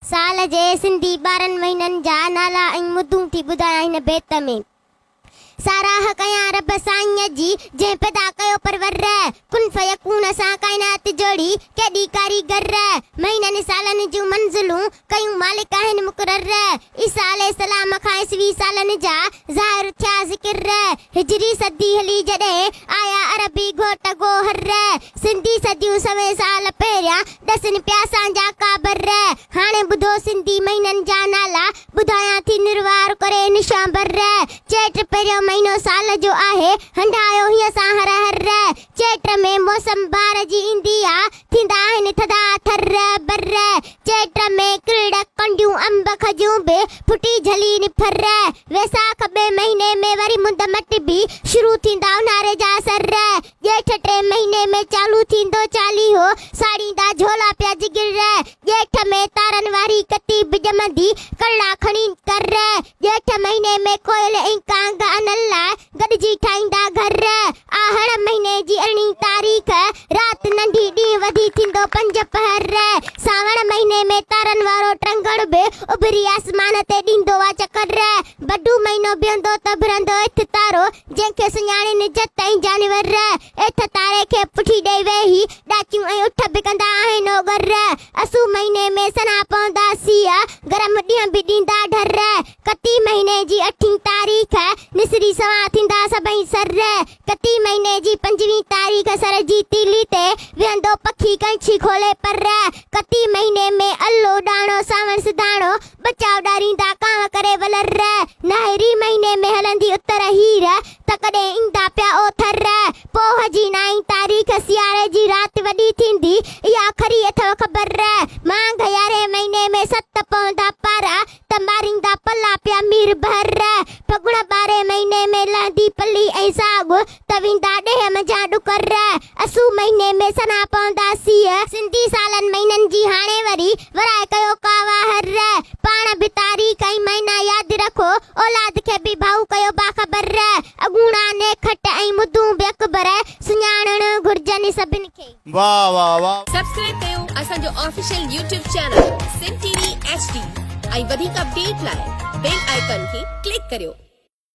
سال جي سنڌي 12 مهينن جا نالا ۽ مدون ٿي ٻڌايان هن بيت ۾. ساراهه ڪيان رب سائينء جي، جنهن پيدا ڪيو پرور. ڪن فيڪون سان ڪائنات جوڙي، ڪيڏي ڪاريگر. مهينن سالن جون منزلون، ڪيون مالڪ آهن مقرر. عيسيٰ عليه السلام کان عيسوي سالن جا، ظاهر ٿيا ذڪر. هجري صدي هلي جڏهن، آيا عربي گهوٽ گوهر. سنڌي صديون سوين سال پهريان، ڏسن پيا اسان جا ڪابر. هاڻي ٻڌو سنڌي مهينن جا نالا، ٻڌايان ٿي نروار ڪري نشانبر. چيٽ پهريون مهينو سال جو آهي، هنڍايو هينئن سان هر هر. چيٽ ۾ موسم بهار جي ايندي آ، ٿيندا آهن ٿڌا ٿر بر. چيٽ ۾ ڪرڙ، ڪنڊيون، انب، کجيون به ڦٽي جهلين ڦر. ويساک ٻئي مهيني ۾ وري مند مٽبي، شروع ٿيندا اونهاري جا اثر. ڄيٺ ٽئين مهيني ۾ چالو ٿيندو چاليهو، ساڙيندا جهولا پيا جگر. ڄيٺ ۾ تارن واري ڪتي به ڄمندي، ڪرڙا کڻي ڪر. ڄيٺ مهيني ۾ ڪوئل ۽ ڪانگ انهن لاء گڏجي ٺاهيندا گهر. آهڙ مهيني جي ارڙهين تاريخ، رات ننڍي ڏينهن وڌي ٿيندو پنج پهر. سانوڻ مهيني ۾ تارن وارو ٽرنگڙ به اڀري آسمان تي ڏيندو آ چڪر. بڊو مهينو بيهندو ته اڀرندو اٿ تارو، جنهن کي سڃاڻين جت ۽ جانور. اٿ تاري کي پٺي ڏئي ويهي، ڏاچيون ۽ اٺ به ڪندا آهن اوڳر. اسو مهيني ۾ سنها پوندا سيء، گرم ڏينهن به ڏيندا ڍر. ڪتي مهيني جي اٺين تاريخ، نسري سوان ٿيندا سڀئي سر. ڪتي مهيني جي پنجويهين تاريخ، سر جي تيلي تي ويهندو پکي ڪڻڇي کولي پر. ڪتي مهيني ۾ الو ڏاڻو سانوڻ سڌاڻو، ٻچا اڏاريندا ڪانء ڪري ولر. ناهري مهيني ۾ هلندي اتر هير، ته ڪڏهن ايندا پيا اوٿر. پوهه جي نائين تاريخ سياري جي رات وڏي ٿيندي، اها کري اٿئو خبر. مانگهه يارهين مهيني ۾ ست پوندا پارا، ته ماريندا پلا پيا مير بحر. ڦڳڻ ٻارهين مهيني ۾ لهندي پلي ۽ ساڳ، ته ويندا ڏيهه منجهان ڏڪر. اسو مهيني ۾ سنها پوندا سيء. سنڌي سالن مهينن جي هاڻي وري، ورائي ڪيو ڪا واهر. پاڻ به تاريخ ۽ مهينا ياد رکو، اولاد کي به ڀائو ڪيو باخبر. اڳوڻا نيکٽ ۽ مدون به اڪبر، سڃاڻڻ گهرجن سڀن کي. واه واه واه. سبسڪرائب ڪيو اسان جو official YouTube channel Sindh T V H D ۽ وڌيڪ اپڊيٽ لاء بيل آئيڪان کي ڪلڪ ڪريو.